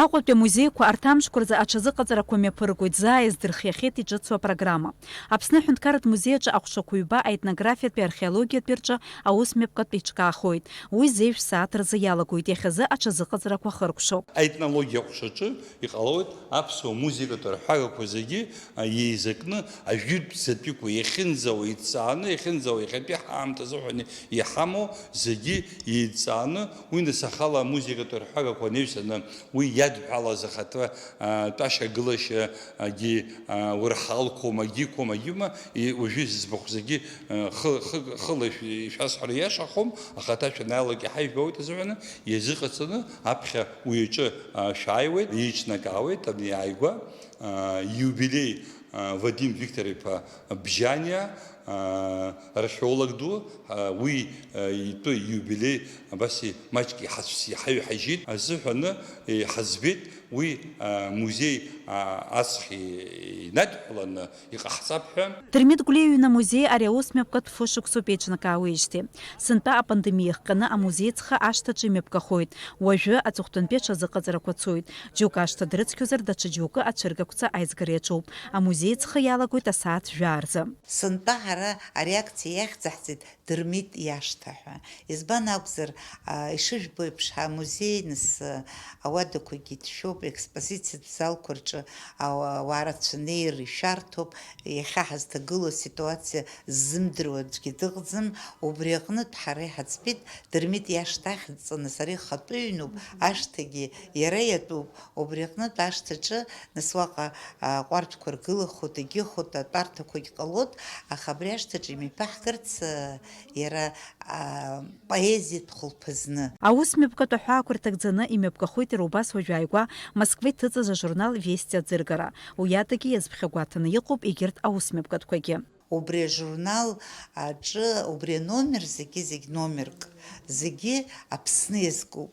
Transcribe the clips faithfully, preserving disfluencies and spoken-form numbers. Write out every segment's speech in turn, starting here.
Аҟәатәи амузеиқәа арҭ амшқәа рзы аҽазыҟаҵарақәа мҩаԥыргоит, заа иаздырхиахьеит иҿыцу апрограмма. Аԥсны аҳәынҭқарратә музеи аҿы аҟәшақәа ҩба аетнографиатәи археологиатәи рҿы аусмҩаԥгатә еиҿкаахоит. Уи зеижә сааҭ рзы иалагоит, иахьазы аҽазыҟаҵарақәа хыркәшоуп. Аетнологиа аҟәшаҿы иҟалоит аԥсуа музыкатә рҳәагақәа зегьы еизакны, ажәытәӡатәиқәа иахьынӡауа идҵааны, иахьынӡауа иахьатәи ҳаамҭа азыҳәан иҳамоу зегьы еидҵааны, уи нас ахала амузыкатә рҳәагақәа анаҩсаны, уи иадҳәалаз ахаҭа, а, тәашьа-гылашьагьы, а, урҳалқәоума, агьиқәоума, агьиума, и-, уажәы зыӡбахә зегьы, а, хы-, хы-, хыла ишә-, ишәасҳәара иашахом, ахаҭа шәанаалак иҳаижәбауеит азыҳәаны, иазыҟаҵаны аԥхьа уи аҿы, а, шәааиуеит, еиҿнакаауеит, абни ааигәа, а, иубилеи, а, Вадим Виктор-иԥа Бжьаниа, а, археолог ду, а, уи, а, итәы иубилеи абас и-, маҷк иҳацә-, иҳаҩҳажьит азыҳәаны, иҳаӡбеит уи, а, музеи, а, аҵх и-, инадҳәаланы иҟаҳҵап ҳәа. Дырмит Гәлиа иҩны амузеи ари аусмҩаԥгатә фышықәсоуп еиҿнакаауеижьҭеи. Сынтәа апандемиа иахҟьаны амузеи ҵхы ашҭаҿы имҩаԥгахоит. Уажәы аҵыхәтәантәи аҽазыҟаҵарақәа цоит. Џьоукы ашҭа дрыцқьозар, даҽа џьоукы ацәыргақәҵа аизгара иаҿуп. Амузеи ҵхы иалагоит асааҭ жәаа рзы. Сынтәа ҳара ари акциа иахьӡаҳҵеит Дырмит иашҭа ҳәа. Избан акәзар, а, ишыжәбо еиԥш, ҳамузеи нас, а, ауадақәагьы ҭшәоуп, аекспозициатә залқәа рҿы ауа-, ауаа рацәа неир ишәарҭоуп, иахьа ҳазҭагылоу аситуациа ззымдыруа аӡәгьы дыҟаӡам, убри аҟнытә ҳара иҳаӡбеит, Дырмит иашҭа ахьӡҵаны сара ихатәы ҩнуп, ашҭагьы иара иатәуп, убри аҟнытә ашҭаҿы нас уаҟа, а, ҟәардәқәа ргылахоит, егьыхәоит, атәарҭақәагь ҟалоит, аха абри ашҭаҿы имҩаԥаҳгарц, а, иара, а, поезиатә хәылԥазны. Аусмҩаԥгатә аҳәаақәа рҭагӡаны имҩаԥгахоит иара убас уажәааигәа Москва иҭыҵыз ажурнал Вести аӡыргара. Уи адагьы иазԥхьагәаҭаны иҟоуп егьырҭ аусмҩаԥгатәқәагьы. Убри ажурнал аҿы, убри аномер, зегьы-зегь номерк, зегьы Аԥсны иазкуп.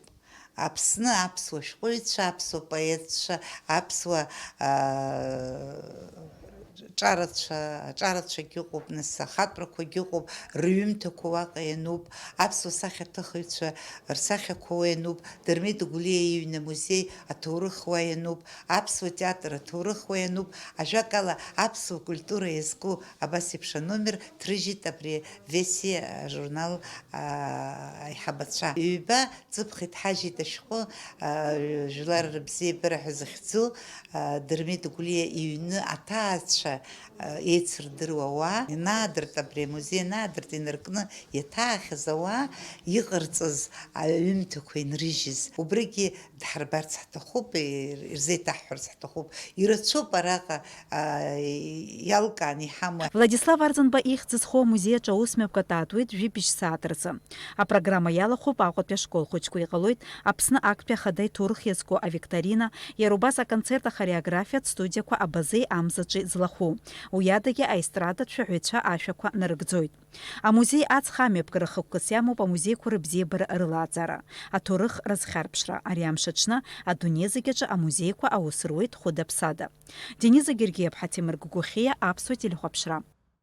Аԥсны аԥсуа шәҟәыҩҩцәа, аԥсуа поетцәа, аԥсуа, аа, ҿарацәа, аҿарацәагьы ыҟоуп, нас, ахатәрақәагьы ыҟоуп, рҩымҭақәа уаҟа иануп, аԥсуа сахьаҭыхыҩцәа рсахьақәа уа иануп, Дырмит Гәлиа иҩны амузеи аҭоурых уа иануп, аԥсуа театр аҭоурых уа иануп, ажәакала, аԥсуа культура иазку абас еиԥш аномер ҭрыжьит абри Вести ажурнал, аа, аиҳабацәа. Ҩба ҵыԥх иҭҳажьит ашәҟәы, аа, Жәлар рыбзиабара ҳәа захьӡу, аа, Дырмит Гәлиа иҩны аҭаацәа, аа, еицырдыруа ауаа, инаадырт абри амузеи, инаадырт инаркны иаҭаахьаз ауаа иҟарҵаз аҩымҭақәа инрыжьыз. Убригьы дҳарбарц ҳҭахуп, ир-, ирзеиҭаҳҳәарц ҳҭахуп. Ирацәоуп араҟа, аа, иалкааны иҳамоу. Владислав Арӡынба ихьӡ зхоу амузеи аҿы аусмҩаԥгатә аатуеит жәибжь сааҭ рзы. Апрограмма иалахәуп Аҟәатәи ашкол хәыҷқәа, иҟалоит Аԥсны актәи ахада иҭоурых иазку авикторина, иара убас аконцерт ахореографиатә студиақәа Абазеи Амзаҿи злахәу. Уи адагьы аестрадатә шәаҳәаҩцәа ашәақәа нарыгӡоит. Амузеи аҵх амҩаԥгара хықәкыс иамоуп амузеиқәа рыбзиабара рылааӡара, аҭоурых рызхьарԥшра, ари амш аҽны адунеи зегь аҿы амузеиқәа аус руеит хәыда-ԥсада. Дениза Гергиаԥҳа, Ҭемыр Гәгәыхьиа, Аԥсуа телехәаԥшра.